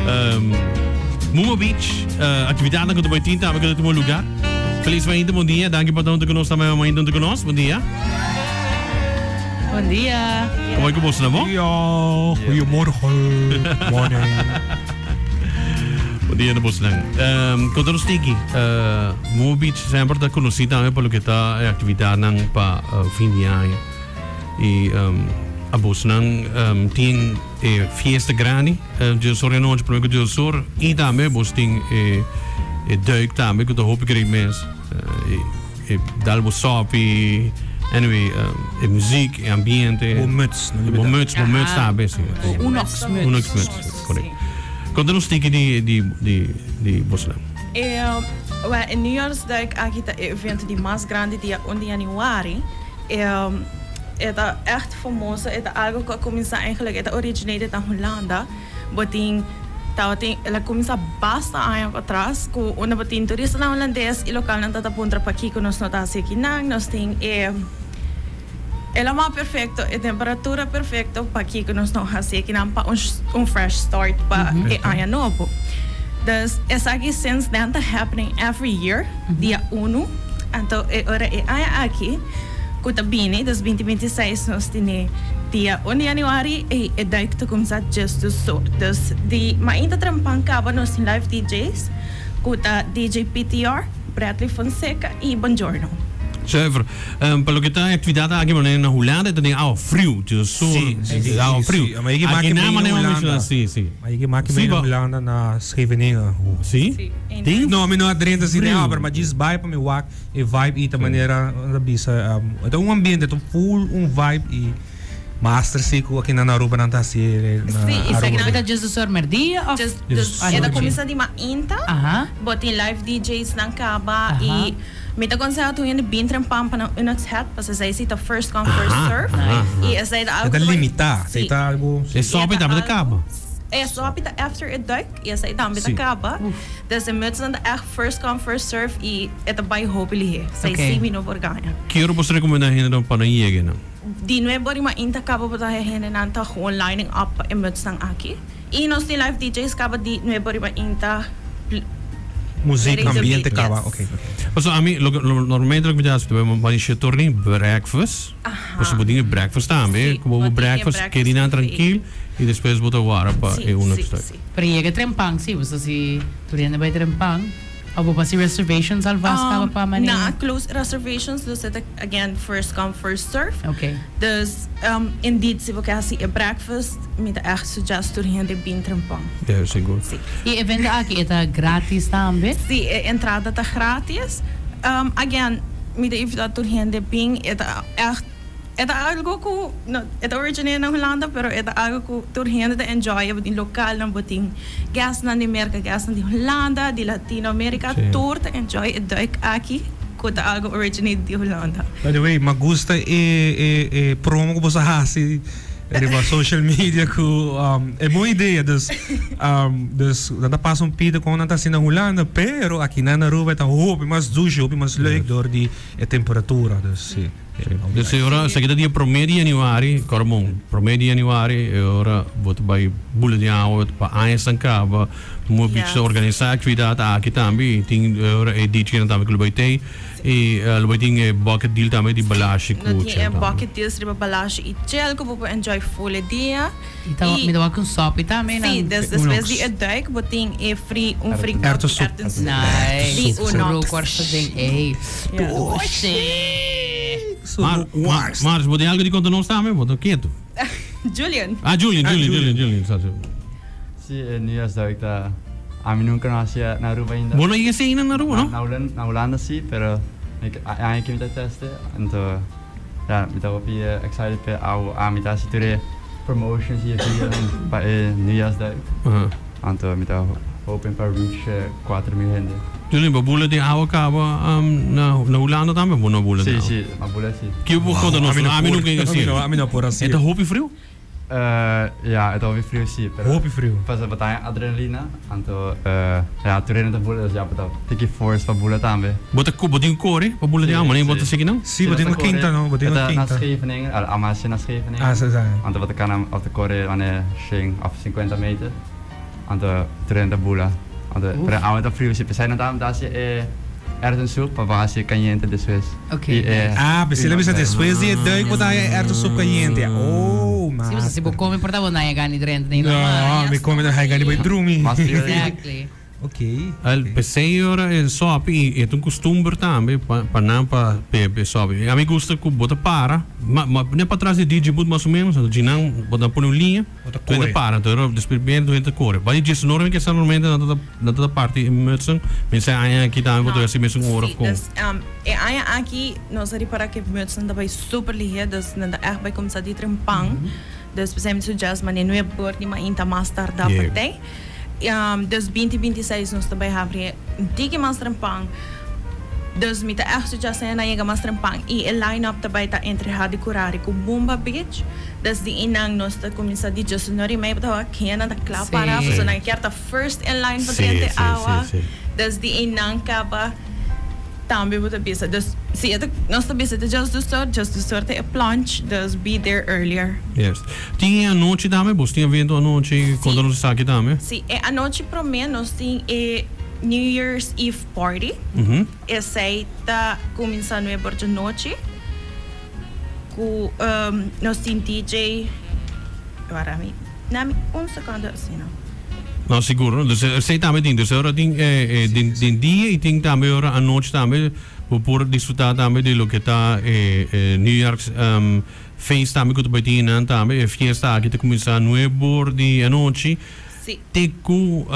Um, Momo Beach, uh, actividadnan cu ta bay tin tambe cu ta tuma lugar. Feliz mainta, bon dia. Danki pa ta hunto cu nos tambe mainta hunto cu nos. Bon dia. Bon dia. Como cu boso na bon? Ja, goedemorgen. Morning. Bon dia na boso nan. Um, conta nos tiki, uh, Momo Beach semper ta conoci tambe pa loke ta e actividadnan pa uh, fin di aña. Y um, a boso nan um, tin e fiesta grandi Dios Sor anochi prome ku Dios Sor y tambe bos tin e e duik tambe ku ta hopi great mes e e dal bo sopi anyway e muziek e ambiente Bo muts no bo muts bo muts tambe si Bo unox muts unox muts correct konta nos tiki di di di di bosnan. E wel e nieuwjaarsduik aki ta e evento di mas grandi dia un di januari e E ta echt famoso, e ta algo cu a cuminsa eigenlijk, e ta originated na Hulanda. Bo tin, tabatin, el a cuminsa basta aña patras cu unda bo tin turistanan Hulandes y localnan ta ta puntra pakico nos no ta haci akinan. Nos tin e e lama perfecto, e temperatura perfecto, pakico nos no haci akinan pa un un fresh start pa e aña nobo. Dus esaki since then ta happening every year, dia uno. Anto e ora e aña aki. Ku ta bini, dus binti binti seis nos tene dia un di januari i e duik ta kumsa djes dus so. Dus di mainta trempan kaba nos tin live DJ's ku ta DJ PTR, Bradley Fonseca i Bongiorno. Zuiver. Pa loke ta e aktividat aki manera na Hulanda e ta den awa friu, djes so awa friu. Aki nan manera bo menshoná si si. Ma yigi maki mei na Hulanda na Scheveningen. Si? Den No, mi no a drenta si den awa, pero mi a djis bai pa mi wak. E vibe y ta manera nan ta bisa e ta un ambiente ta full un vibe y master si cu aki nan na Aruba nan ta haci na Sí, y Aruba. Esaki ta djes dos or merdia of Djes dos e ta cuminsa di mainta bo tin live DJ's nan caba y mi ta conseha tur hende bin trempan pa nan Unox het pasobra esey si ta first come first serve y esey ta E algo ta cu bo limita, esey sí ta algo E sopi tambe ta caba. E sopi ta after e duik y esey tambe ta caba. Dus e mutsnan ta echt first come first serve y e ta bay hopi lihe. Esey si mi no por gaña. Ki ora bo sa recomenda hendenan pa nan yega nan? Di nuebe ora mainta caba bo ta haya hendenan ta gewoon lining up pa e mutsnan aki. Y nos tin live DJ's caba di nuebe ora mainta. Muziek, ambiente caba, ok. Pasobra ami loke normalmente loke mi ta haci ta bay mandi shitorni breakfast. Pasobra bo tin e breakfast tambe. Cu bo breakfast kedi nan trankil y despues bo ta wara pa e uno cu sta. Pero yega trempan si, boso si tur hende bai trempan of bo por hasi reservations alvast caba pa manera? Nan a close reservations dus e ta again first come first serve. Ok. Dus indeed si bo ke hasi e breakfast mi ta echt suggest tur hende bin trempan. Ja, sigur. Si. Y e evento aki e ta gratis tambe? Si, e entrada ta gratis. Again mi ta invita tur hende bin e ta echt. E ta algo ku no e ta originate na Hulanda pero e ta algo ku tur hende ta enjoy e bo tin lokalnan bo tin guestnan di Merka guestnan di Hulanda di Latino Amerika tur ta enjoy e duik aki ku ta algo originate di Hulanda. By the way, m'a gusta e e e promo ku boso a hasi riba social media ku e bon idea dus dus nan ta pasa un pida kon nan ta hasi na Hulanda pero aki nan na Aruba e ta hopi mas dushi hopi mas leuk dor di e temperatura dus si. Dus e ora, esaki ta dia prome di januari, kòrda bon, prome di januari e ora bo ta bai bula di awa pa aña esnan kaba, Moe Beach ta organisá e aktividat aki tambe i tin e ora e DJ-nan tambe ku lo bai tei i lo bai tin e bucket deal tambe di balashi ku No tin chel e tambe. bucket deals riba balashi i chel ku bo por enjoy full e dia. I ta mi ta wak un sopi tambe nan. Sí, des despues di e duik bo tin e free un free cup di erwtensoep. Nice. Di Unox. Rookworst ta den ey. Dushi. Mar, Mars, bo tin algo di konta nos tambe? Bo ta ketu. Julian. Ah, Julian, Julian, Julian, Julian. Sa, sa. Sí, e nieuwjaarsduik ta. Ami nunca no haci na Aruba ainda. Bo no yega esei na Aruba, no? Na Hulanda, na Hulanda sí, pero e aña aki mi ta teste, anto. Ya, mi ta hopi excited p'e awo. Ami ta haci tur e promotions y e videonan pa e Nieuwjaarsduik. Anto mi ta hoping pa reach 4000 hende. Julian, bo bula den awa caba na Hulanda tambe? Bo no bula den awa? Si, si, mi a bula si. Kico bo conta nos? Ami nunca a haci. Ami no por haci. E ta hopi friu? Ja, e ta hopi friu si, pero. Hopi friu. Pasobra bo ta haña adrenalina, anto ja, tur hende ta bula, dus ja, bo ta tiki force pa bula tambe. Bo ta, bo tin ku kore pa bula den awa, manera bo ta sigui nan? Si, bo tin ku kinta no, bo tin ku kinta. Na Scheveningen, al ama hasi na Scheveningen. Ah, sa, sa. Anto bo ta kana of ta kore manera shen of sinkuenta meter. Anto tur hende ta bula. Anto pero awe ta friu si pesei nan ta hasi e erwtensoep pa bo hasi kayente despues. Ok. I e Ah, pesei lo bisa despues di e duik bo ta haya e erwtensoep kayente. Oh, Si, pasobra si bo master. kome por ta bo no haya gana di drenta den lama. No, mi kome ta haya gana di bai drumi. Mas friu. Exactly. Ok. Al pesei ora e sopi i e ta un kustumber tambe pa pa nan pa bebe sopi. A mi gusta ku bo ta para ma ma ne patras di DJ booth mas o menos anto djinan bo ta pone un liña Bo ta tu hende kore. para anto ora despues bini tu hende ta kore. Bai di djesnora mi ke sa normalmente nan ta nan ta parti e mutsen mi sa e aña aki tambe bo ta hasi mesun ora Sí, of kon. dus e aña aki nos a ripara ku e mutsen ta bai super lihé dus nan ta ègt bai kuminsá di trempan. Dus p'esei mi suggest manera nuebe or di mainta mas tarda Yeah. partij. Dus binti binti seis nos ta bai habri un tiki mas trempan. Dus mi ta ègt suggest nan yega mas trempan i e line up ta bai ta entre Hadi Kurari ku Bumba Beach. Dus di einan nos ta kuminsá di djesnor i mei pasobra kennan ta kla pará Sí. pasobra nan kier ta first in line pa Sí, drenta e sí, awa. sí, sí. Dus di einan kaba tambe bo ta bisa. Dus si e ta nos ta bisa ta just dos or, just dos or ta e plunge, dus be there earlier. Yes. Tin e anochi tambe? Bos tin evento anochi? Konta nos esaki tambe. Sí, e anochi promé nos tin e New Year's Eve party. Esei ta kuminsá nuebe or djanochi ku nos tin DJ, wara mi, na mi un sekondo asina. No, sigur. Dus esei tambe tin. Dus ora tin den dia i tin tambe ora anochi tambe bo por disfrutá tambe di loke ta e New Year's Feest tambe ku ta bai tin einan tambe. E fiesta aki ta kuminsá nuebe or di anochi Sí. te ku,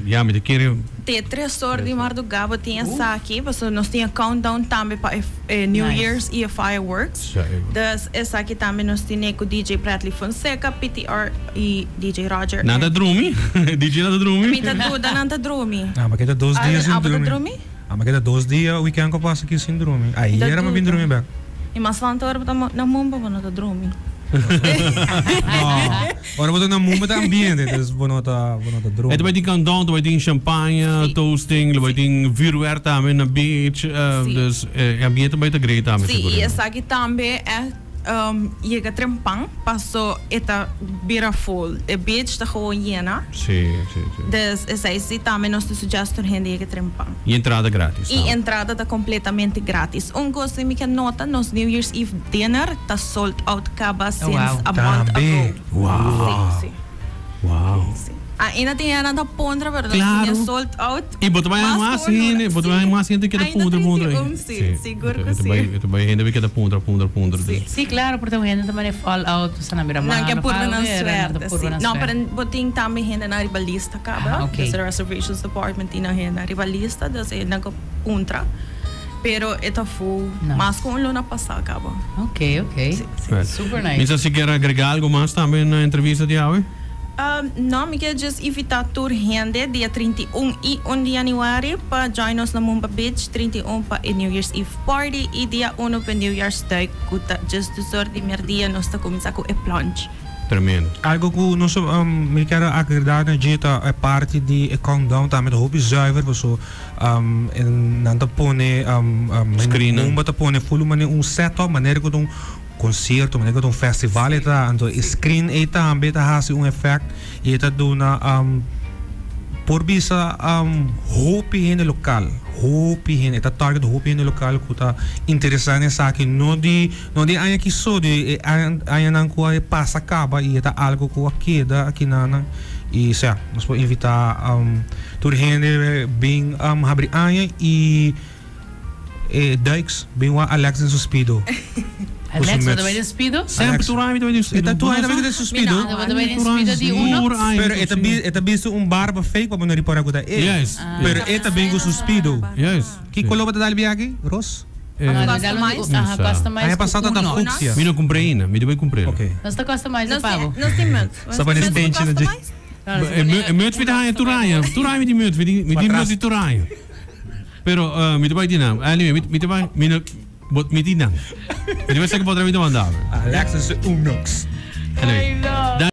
ya mi ta kere. Te tres or di mardugá bo tin esaki, pasobra nos tin e countdown tambe pa e New Nice. Year's i e fireworks. Dus esaki tambe nos tine ku DJ Bradley Fonseca, PTR i DJ Roger. Nan ta drumi? DJ nan ta drumi? Mi ta duda nan ta drumi. Ah, ma keda dos dia sin Abo ta drumi. drumi? Ah, ma keda dos dia weekend ku a pasa aki sin drumi. Ayera mi bin drumi bek. I mas lanta ora bo ta na mumba bo no ta drumi. No, ora bo ta na mumba ta ambiente, dus bo no ta bo no ta drumi. E ta bai tin countdown, ta bai tin champaña, Sí. toasting, lo bai tin vuurwerk tambe na beach, Sí. dus e ambiente bai ta great tambe Sí, sigur. i esaki tambe e Yega trempan paso e ta bira full. E beach ta gewoon yena. Sí, sí, sí. Dus esei si tambe nos ta suggest tur hende yega trempan. Y entrada gratis Y tambe. entrada ta completamente gratis. Un cos si mi ke nota, nos New Year's Eve dinner ta sold out caba since wow. a month Tambe. ago. Wow. Sí, sí. Wow. Sí. Ainda tin hende ta puntra, pero nos Claro. tin e sold out. Y bo ta bai Mas mas ku un hende, luna. bo ta bai Sí. mas hende keda Ainda puntra, puntra. 31, sí, sigur ku E ta bai, sí. e ta bai hende keda puntra, puntra, puntra. Sí. Dus. Sí, claro, por ta un hende ta mane fall out, sa nan bira Nan malo, ke purba nan algo era, nan ta suerte, purba sí. nan No, suerte. pero bo tin tambe hende nan riba lista caba. Ah, ok. Dus de reservations department tin nan hende riba lista, dus e nan ke puntra. Pero e ta full Nice. mas ku un luna pasá caba. Ok, ok. Sí, sí. Right. Super nice. Misa si kier agrega algo mas tambe na entrevista di awe? No, mi kier just invita tur hende dia 31 y un di januari pa join nos na Mumba Beach, 31 pa e New Year's Eve party y dia uno pa e New Year's duik cu ta just dos or di merdia nos ta cuminsa cu e plunge. Tremendo. Algo cu nos mi kier agrega na dje ta e parti di e countdown tambe ta hopi zuiver paso nan ta pone Screen. Mumba ta pone full manera un setup manera cu ta un Concierto, manera cu ta un festival e ta, anto e screen ey tambe ta haci un effect y e ta duna por bisa hopi hende local, hopi hende, e ta target hopi hende local cu ta interesa den esaki, no di no di e aña aki so, di e añanan cu a pasa caba y e ta algo cu a keda aki nan y sea, nos por invita tur hende bin habri aña y. E Dykes bin wak Alex den su speedo. Alex no ta bai den speedo? Semper tur aña mi ta bai den speedo. E ta tur aña ta bai den su speedo. Mi no ta bai den speedo di uno. Pero e ta e ta bisti un barba fake pa bo no ripara ku ta e. Yes. Pero e ta bin ku su speedo. Yes. Ki kolor bo ta dal biaha? Ros? Customize. Aña pasado ta fucsia. Mi no kumpr'é ainda. Mi debe kumpr'é. Ok. Nos ta customize pa bo. Nos tin muts. Sa pa stenchi na dje. E muts mi ta haña tur aña. Tur aña mi tin muts. Mi tin muts di tur aña. Pero mi ta bai di nan. Anyway, mi, mi ta bai, mi no, bo, mi tin nan. Mi ta bai saki bo otra mi ta manda. Alexis Unox. Anyway. Ay, no.